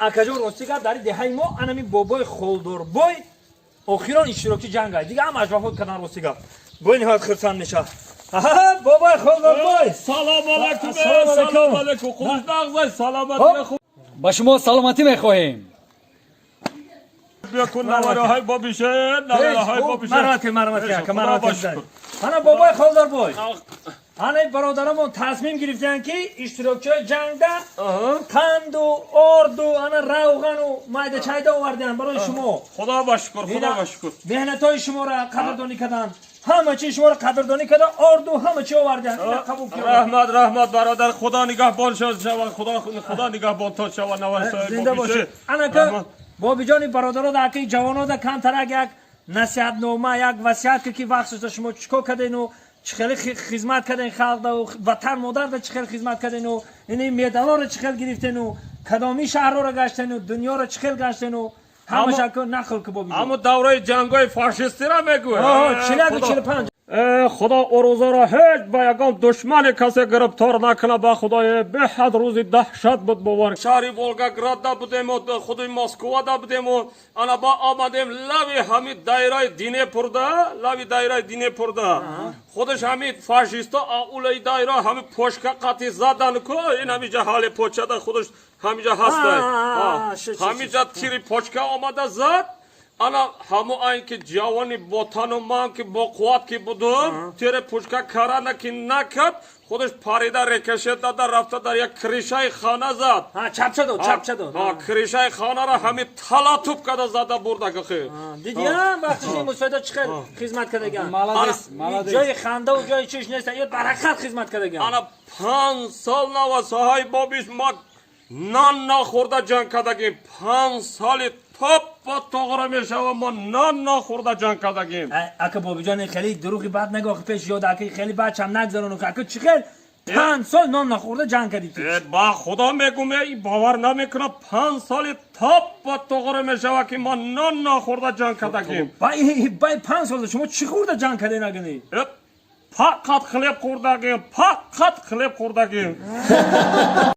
Акаҷон, рости гап, дар деҳаи мо анами бобои Холдорбой охирон иштирокчи ҷангай, дига ҳамаш вафот кардан. Рости гап, бой ниҳоят хурсанд мешавад. Бобои Холдорбой! Салом алайкум! Ассалому алайкум. Салом алайкум! Хуш нағзай, саломатӣ, хуб. Ба шумо саломатӣ мехоҳем. Бикун, навараҳои бобише, навараҳои бобише. Марҳамат, марҳамат, ака, марҳамат. Худо ба шукр. Ана, бобои Холдорбой, ана бародарамон тасмим гирифтанд, ки иштирокчиҳои ҷангда қанду орду, ана равғану майда чайда оварданд барои шумо. Худо ба шукр, худо ба шукр. Меҳнатҳои шуморо қадрдонӣ карданд, ҳама чи шуморо қадрдонӣ карда, орду ҳама чи оварданд. Ина қабул кунед. Раҳмат, раҳмат, бародар, худо нигаҳбон шавад, худо нигаҳбонтон шавад, навараҳои Зинда бобише. бошед. Анака, бобиҷони, бародаро, аки ҷавонода камтарак як насиҳатнома, як васият, ки вақт шумо чӣ кор кардену чӣ хеле хизмат карден халқда, ватан модарда чӣ хел хизмат кардену, ини медалоро чӣ хел гирифтену, кадоми шаҳрҳоро гаштену, дунёро чӣ хел гаштену, ҳамаша нақл ку, бобиҷон. Ҳамун давраи ҷангҳои фашистиро мегӯй? 41-у 45. Худо урӯзаро ҳеҷ ба ягон душмани касе гирифтор накунад, ба худое, беҳад рӯзи даҳшат буд, бовар. Шаҳри Волгоградда будему, худи Москвада будему, ана ба омадем лави ҳами дайраи Днепрда, лави дайраи Днепрда. Худаш ҳами фашисто аулаи дайра ҳами пошка қати задан ку, ин ҳамиҷа ҳали почада худаш ҳамиҷа ҳастай. Ҳамиҷа тири почка омада зад. Ана ҳамо айн ки ҷавони ботану ман ки бо қувват ки будум, тире пушка карана ки накард, худаш парида, рикошет дада, рафта дар як крыша и хона зад. Чапча дод, чапча дод. Крыша и хонаро ҳами талатуб када зада бурда кахи. Дидиам, вақтиши мусоида чӣ хел хизмат кардаган. Молодец, молодец. Ҷои хандаву ҷои чиш нест, ё баракат хизмат кардаган. Ана 5 сол, навасаҳои бобиш, ма нан нахӯрда ҷанг кардагим. 5 соли топпа тоғра мешава, мо нан нахӯрда ҷанг кардагим. Ака бобиҷон, хеле дурӯғи бад нагӯ пеш ёд, ака, хеле бачам нагзарону. Ака, чӣ хел 5 сол нон нахӯрда ҷанг кардӣ ту? Ба худо мегум, бовар намекунам, 5 соли топпа тоғра мешава, ки мо нон нахӯрда ҷанг кардагим. Бай, 5 сол шумо чӣ хӯрда ҷанг кардед агани? Фақат хлеб хӯрдагим, фақат хлеб хӯрдагим.